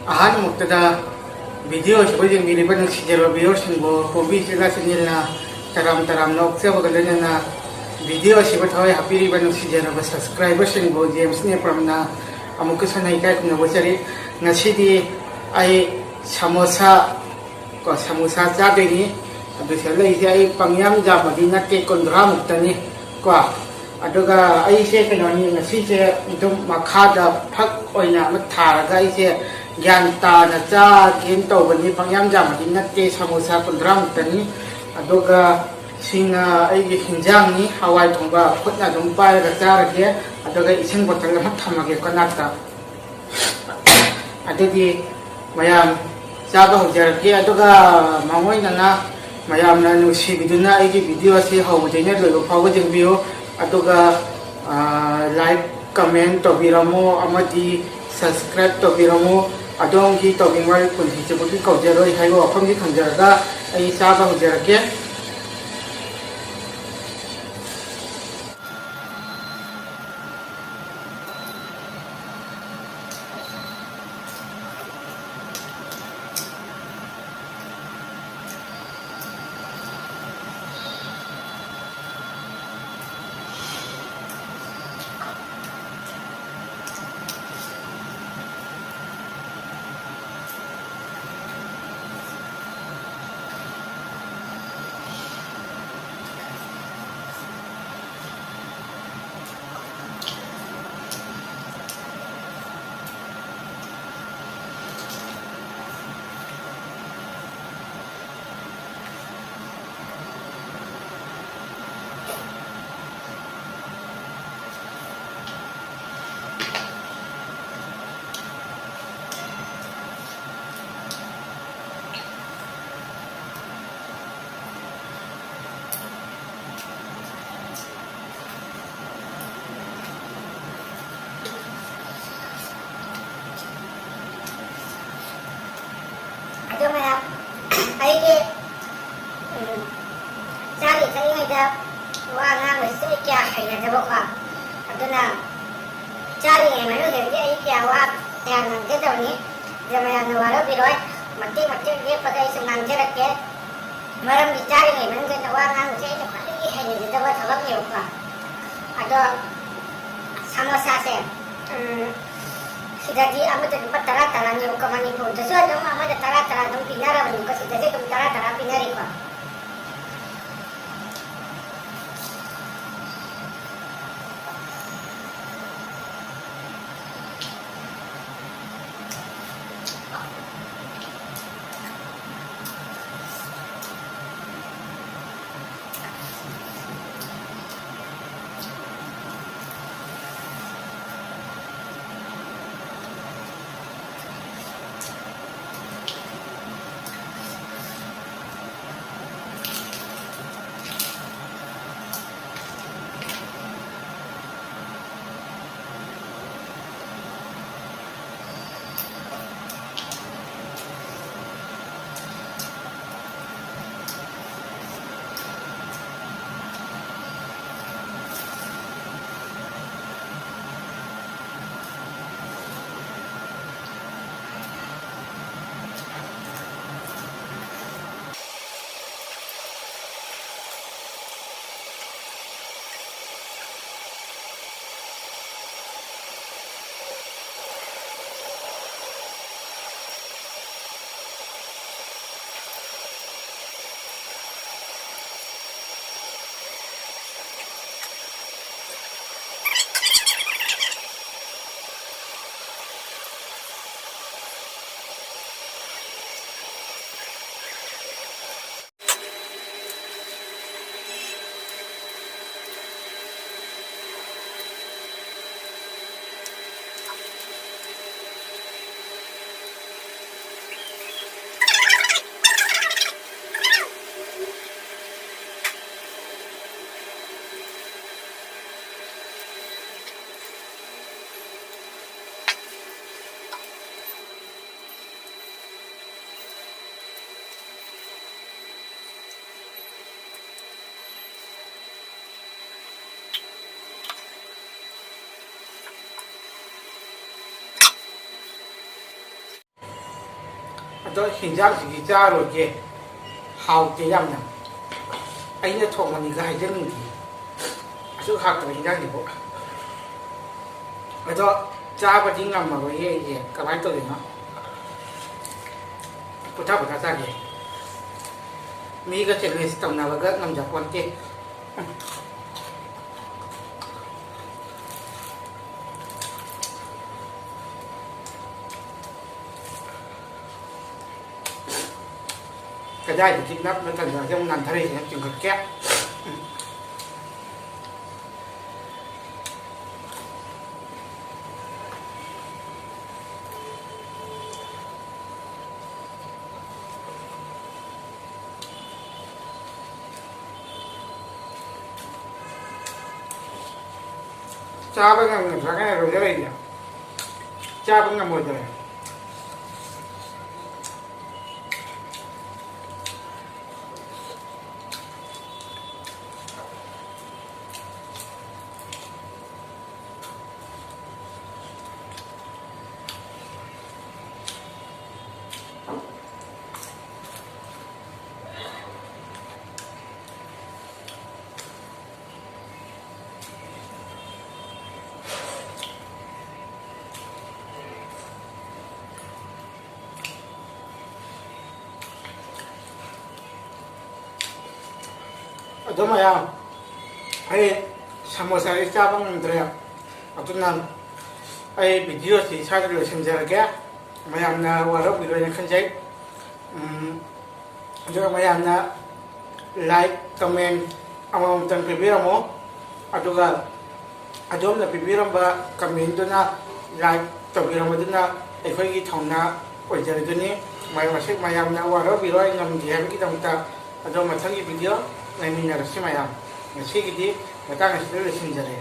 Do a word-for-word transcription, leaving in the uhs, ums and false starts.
ꯑꯍꯥꯟꯕꯃꯛꯇꯗ video ꯑꯁꯤꯕꯨ ꯌꯦꯡꯕꯤꯔꯤꯕ ꯅꯨꯡꯁꯤꯖꯔꯕ viewerꯁꯤꯡꯕꯨ hobby ꯆꯦꯂꯥ channelꯅ ꯇꯔꯥꯝ ꯇꯔꯥꯝꯅ ꯑꯣꯛꯆꯕꯒ ꯂꯣꯏꯅꯅ video ꯑꯁꯤꯕꯨ ꯊꯋꯥꯏ ꯍꯥꯞꯄꯤꯔꯤꯕ ꯅꯨꯡꯁꯤꯖꯔꯕ subscriberꯁꯤꯡꯕꯨ ꯖꯦꯝꯁ ꯅꯦꯄ꯭ꯔꯝꯅ ꯑꯃꯨꯛꯀꯁꯨ ꯍꯟꯅ ꯏꯀꯥꯏ ꯈꯨꯝꯅꯕ ꯎꯠꯆꯔꯤ꯫ ꯉꯁꯤꯗꯤ ꯑꯩ ꯁꯃꯣꯁꯥ ꯀꯣ, ꯁꯃꯣꯁꯥ ꯆꯥꯗꯣꯏꯅꯤ꯫ ꯑꯗꯨ ꯁꯤꯗ ꯂꯩꯔꯤꯁꯦ ꯑꯩ ꯄꯪꯌꯥꯝ ꯌꯥꯝꯕꯗꯤ ꯅꯠꯇꯦ, ꯀꯨꯟꯊ꯭ꯔꯥꯃꯨꯛꯇꯅꯤ ꯀꯣ꯫ ꯑꯗꯨꯒ ꯑꯩꯁꯦ ꯀꯩꯅꯣꯅꯤ, ꯉꯁꯤꯁꯦ ꯑꯗꯨꯝ ꯃꯈꯥꯗ ꯐꯛ ꯑꯣꯏꯅ ꯑꯃ ꯊꯥꯔꯒ ꯑꯩꯁꯦ ꯒ꯭ꯌꯥꯟ ꯇꯥꯅ ꯆꯥꯒꯦꯅ ꯇꯧꯕꯅꯤ꯫ ꯄꯪꯌꯥꯝ ꯌꯥꯝꯕꯗꯤ ꯅꯠꯇꯦ, ꯁꯃꯣꯁꯥ ꯀꯨꯟꯊ꯭ꯔꯥꯃꯨꯛꯇꯅꯤ꯫ ꯑꯗꯨꯒ ꯁꯤꯅ ꯑꯩꯒꯤ ꯍꯤꯟꯖꯥꯡꯅꯤ, ꯍꯋꯥꯏ ꯊꯣꯡꯕ ꯈꯨꯠꯅ ꯑꯗꯨꯝ ꯄꯥꯏꯔꯒ ꯆꯥꯔꯒꯦ꯫ ꯑꯗꯨꯒ ꯏꯁꯤꯡ bottle ꯑꯃ ꯊꯝꯃꯒꯦꯀꯣ ꯅꯥꯛꯇ꯫ ꯑꯗꯨꯗꯤ ꯃꯌꯥꯝ ꯆꯥꯕ ꯍꯧꯖꯔꯛꯀꯦ꯫ ꯑꯗꯨꯒ ꯃꯥꯡꯑꯣꯏꯅꯅ ꯃꯌꯥꯝꯅ ꯅꯨꯡꯁꯤꯕꯤꯗꯨꯅ ꯑꯩꯒꯤ video ꯑꯁꯤ ꯍꯧꯕꯗꯩꯅ ꯂꯣꯏꯕ ꯐꯥꯎꯕ ꯌꯦꯡꯕꯤꯌꯨ꯫ ꯑꯗꯨꯒ, ꯑ, like, comment ꯇꯧꯕꯤꯔꯝꯃꯨ ꯑꯃꯗꯤ subscribe ꯇꯧꯕꯤꯔꯝꯃꯨ꯫ ꯑꯗꯣꯝꯒꯤ ꯇꯧꯕꯤꯃꯜ ꯄꯨꯟꯁꯤ ꯆꯨꯞꯄꯒꯤ ꯀꯧꯖꯔꯣꯏ ꯍꯥꯏꯕ ꯋꯥꯐꯝꯁꯤ ꯊꯝꯖꯔꯒ ꯑꯩ ꯆꯥꯕ ꯍꯧꯖꯔꯛꯀꯦ꯫ ꯑꯗꯣ ꯃꯌꯥꯝ, ꯑꯩꯒꯤ, ꯎꯝ, ꯆꯥꯔꯤ ꯊꯛꯏꯉꯩꯗ ꯋꯥ ꯉꯥꯡꯕꯁꯤꯁꯨ ꯑꯩ ꯀꯌꯥ ꯍꯩꯅꯗꯕꯀꯣ꯫ ꯑꯗꯨꯅ ꯆꯥꯔꯤꯉꯩ ꯃꯅꯨꯡꯗꯗꯤ ꯑꯩ ꯀꯌꯥ ꯋꯥ ꯀꯌꯥ ꯉꯥꯡꯖꯗꯕꯅꯤ꯫ ꯃꯌꯥꯝꯅ ꯋꯥꯔꯧꯕꯤꯔꯣꯏ, ꯃꯇꯦꯛ ꯃꯇꯦꯛ ꯂꯦꯞꯄꯒ ꯑꯩꯁꯨ ꯉꯥꯡꯖꯔꯛꯀꯦ꯫ ꯃꯔꯝꯗꯤ ꯆꯥꯔꯤꯉꯩ ꯃꯅꯨꯡꯗ ꯋꯥ ꯉꯥꯡꯕꯁꯦ ꯑꯩꯅ ꯈ꯭ꯋꯥꯏꯗꯒꯤ ꯍꯩꯅꯖꯗꯕ ꯊꯕꯛꯅꯦꯕꯀꯣ꯫ ꯑꯗꯣ ꯁꯃꯣꯁꯥꯁꯦ, ꯎꯝ, ꯁꯤꯗꯗꯤ ꯑꯃꯗ ꯂꯨꯄꯥ ꯇꯔꯥ ꯇꯔꯥꯅꯦꯕꯀꯣ, ꯃꯅꯤꯄꯨꯔꯗꯁꯨ ꯑꯗꯨꯝ ꯑꯃꯗ ꯇꯔꯥ ꯇꯔꯥ ꯑꯗꯨꯝ ꯄꯤꯅꯔꯕꯅꯤꯀꯣ, ꯁꯤꯗꯁꯨ ꯑꯗꯨꯝ ꯇꯔꯥ ꯇꯔꯥ ꯄꯤꯅꯔꯤꯀꯣ꯫ ꯑꯗꯣ ꯍꯤꯟꯖꯥꯡꯁꯤꯗꯤ ꯆꯥꯔꯣꯏꯒꯦ, ꯍꯥꯎꯇꯦ ꯌꯥꯝꯅ꯫ ꯑꯩꯅ ꯊꯣꯡꯕꯅꯤꯒ ꯍꯥꯏꯖꯅꯤꯡꯗꯦ, ꯑꯁꯨꯛ ꯍꯥꯎꯇꯕ ꯍꯤꯟꯖꯥꯡꯁꯤꯕꯨ꯫ ꯑꯗꯣ ꯆꯥꯕꯗꯤ ꯉꯝꯃꯔꯣꯏꯌꯦ ꯑꯩꯁꯦ, ꯀꯃꯥꯏꯅ ꯇꯧꯗꯣꯏꯅꯣ? ꯄꯨꯊꯥ ꯄꯨꯊꯥ ꯆꯥꯒꯦ꯫ ꯃꯤꯒ ꯆꯦꯂꯦꯟꯖ ꯇꯧꯅꯕꯒ ꯉꯝꯖꯄꯣꯟꯇꯦ꯫ ꯀꯗꯥꯏꯗꯒꯤ ꯅꯞ ꯅꯠꯇꯅ ꯑꯃꯨꯛ ꯅꯥꯟꯊꯔꯛꯏꯁꯤꯅ ꯆꯤꯡꯈꯠꯀꯦ꯫ ꯆꯥꯕ ꯉꯝꯒꯗ꯭ꯔꯥ ꯀꯥꯏꯅ ꯂꯧꯖꯔꯛꯏꯁꯦ꯫ ꯆꯥꯕ ꯉꯝꯃꯣꯏꯗ꯭ꯔꯦ꯫ ꯑꯗꯣ ꯃꯌꯥꯝ, ꯑꯩ ꯁꯃꯣꯁꯥꯁꯤ ꯆꯥꯕ ꯉꯝꯗ꯭ꯔꯦ, ꯑꯗꯨꯅ ꯑꯩ ꯚꯤꯗꯤꯑꯣꯁꯤ ꯁ꯭ꯋꯥꯏꯗ ꯂꯣꯏꯁꯤꯟꯖꯔꯒꯦ꯫ ꯃꯌꯥꯝꯅ ꯋꯥꯔꯧꯕꯤꯔꯣꯏꯅ ꯈꯟꯖꯩ꯫ ꯎꯝ, ꯑꯗꯨꯒ ꯃꯌꯥꯝꯅ ꯂꯥꯏꯛ, ꯀꯃꯦꯟ ꯑꯃꯃꯝꯇꯪ ꯄꯤꯕꯤꯔꯝꯃꯣ꯫ ꯑꯗꯨꯒ ꯑꯗꯣꯝꯅ ꯄꯤꯕꯤꯔꯝꯕ ꯀꯃꯦꯟꯗꯨꯅ, ꯂꯥꯏꯛ ꯇꯧꯕꯤꯔꯝꯕꯗꯨꯅ ꯑꯩꯈꯣꯏꯒꯤ ꯊꯧꯅꯥ ꯑꯣꯏꯖꯔꯗꯨꯅꯤ꯫ ꯃꯔꯝ ꯑꯁꯤ ꯃꯌꯥꯝꯅ ꯋꯥꯔꯧꯕꯤꯔꯣꯏ, ꯉꯝꯗꯦ ꯍꯥꯏꯕꯒꯤꯗꯃꯛꯇ꯫ ꯑꯗꯣ ꯃꯊꯪꯒꯤ ꯚꯤꯗꯤꯑꯣ ꯂꯩꯃꯤꯟꯅꯔꯁꯤ ꯃꯌꯥꯝ꯫ ꯉꯁꯤꯒꯤꯗꯤ ꯃꯇꯥꯡ ꯑꯁꯤꯗ ꯂꯣꯏꯁꯤꯟꯖꯔꯦ꯫